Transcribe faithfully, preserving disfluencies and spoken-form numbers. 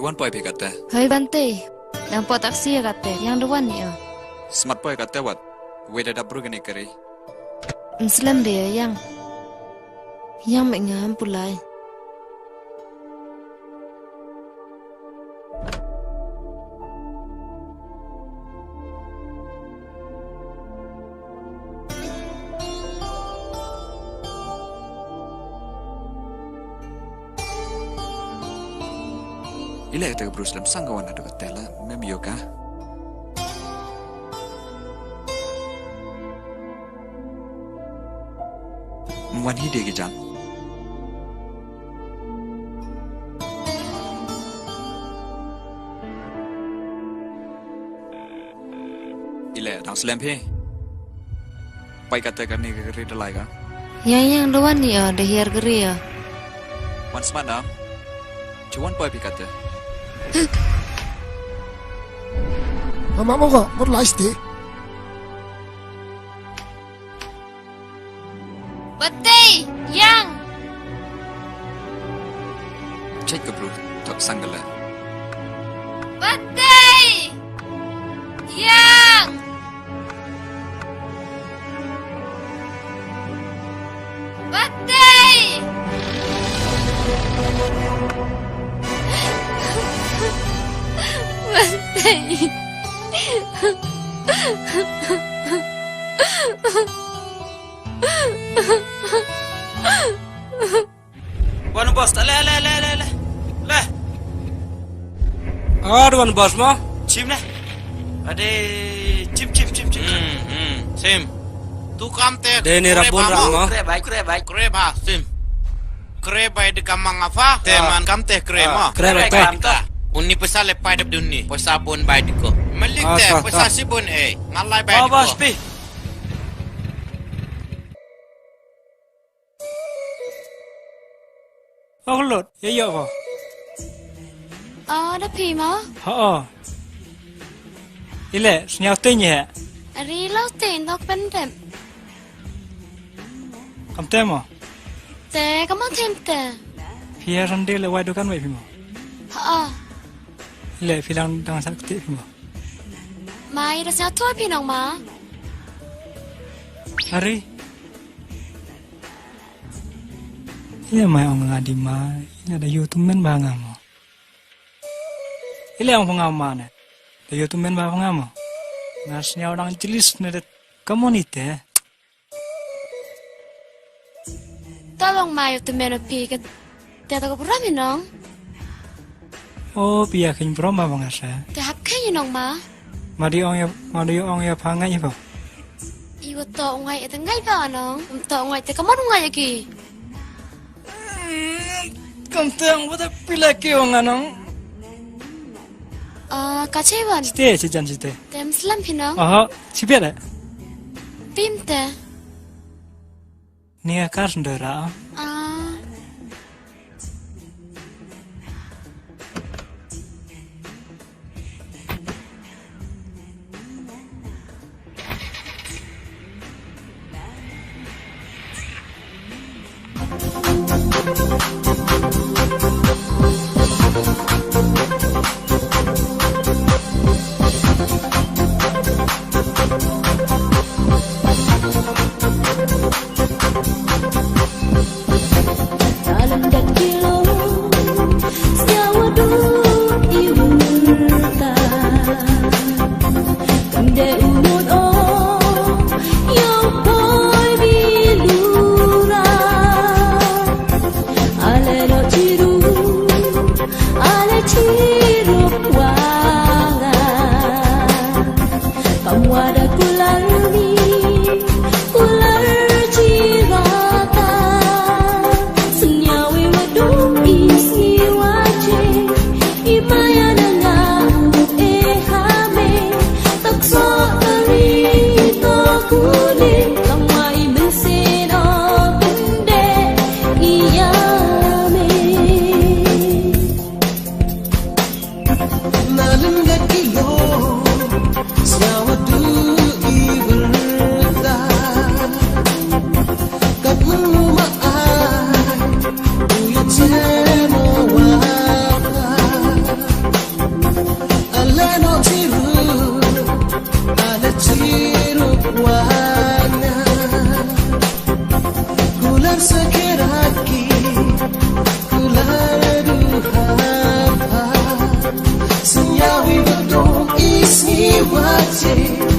Wan poi phi katte. Hoi Bante. Dang poi taxi ya katte. Yang da wan ni o. Smat poi katte wat. Wei da dap bru kani kari. Mslem de yang. Yang me ngam pulai. Ile te Bruce lem sang ka wan hadu ka tela mem yoka. Wan hi de ki jan. Ile dang slem phi. Poi katte kani ka kari da lai ka. Yang yang da wan ni o, da hiar kari o. Wan smat dang. Chu wan poi phi katte. Mama mo ko, mut lai sti. Batei, yang. Check ka bru, tok sang ka le. Batei, yang. Batei. Batei. Wan boss, ta le, le, le, le, le. Le. Ar wan boss mo? Chim le. Ade, chim, chim, chim, chim, chim. Hmm, hmm, chim. Tu kam te. De ni kre rabun ba ram mo? Mo. Kre bai, kre bai. Kre ba, chim. Kre bai de kam mang apa? Te ah. Man kam te kre ah. Mo. Kre bai kre te. Kam te. Unni pesa le pai dep dunni. Pesa bun bai diko. Malik ah, te, ta, pesa ta. Si bun e. Ngalai bai ah, diko. Boss pi. O Khlut, ya yo ko. O, da phi mo? Ho, o. Ile, sñiaw te ñi he. Ari lo te, nok pendem. Kam te mo? Te, kam mo tem te. Phi ya sandi le wai dukan wai phi mo? Ho, o. Ile, phi lang dang sak te phi mo? Mai, da sñiaw tu phi nong ma. Ari. Ile mai ong nga di ma, ile da yoh tymmen ba nga mo. Ile ong pha nga ma ne. Da yoh tymmen ba pha nga mo. Nga sñiaw dang jilis ne de kamon ite. Tolong ma yoh tymmen o phi ka. Te to ka burom i nong. O, phi ya kheiñ burom ba pha nga sa. Te hap kheiñ i nong ma. Ma di ong ya, ma di ong ya pha ngai pha. I wa to ngai te ngai ba nong. Um to ngai te kamon ngai ki. Kam te ong wa te pila ki ong nong. Ah, ka che wan. Chite, chi jan chite. Tem slam phi nong. Aha, chi pia de. Pim te. Ni a kar ndera. Ah. Ki kular du ha pha. Sñiaw i wa dong i sngi wa che.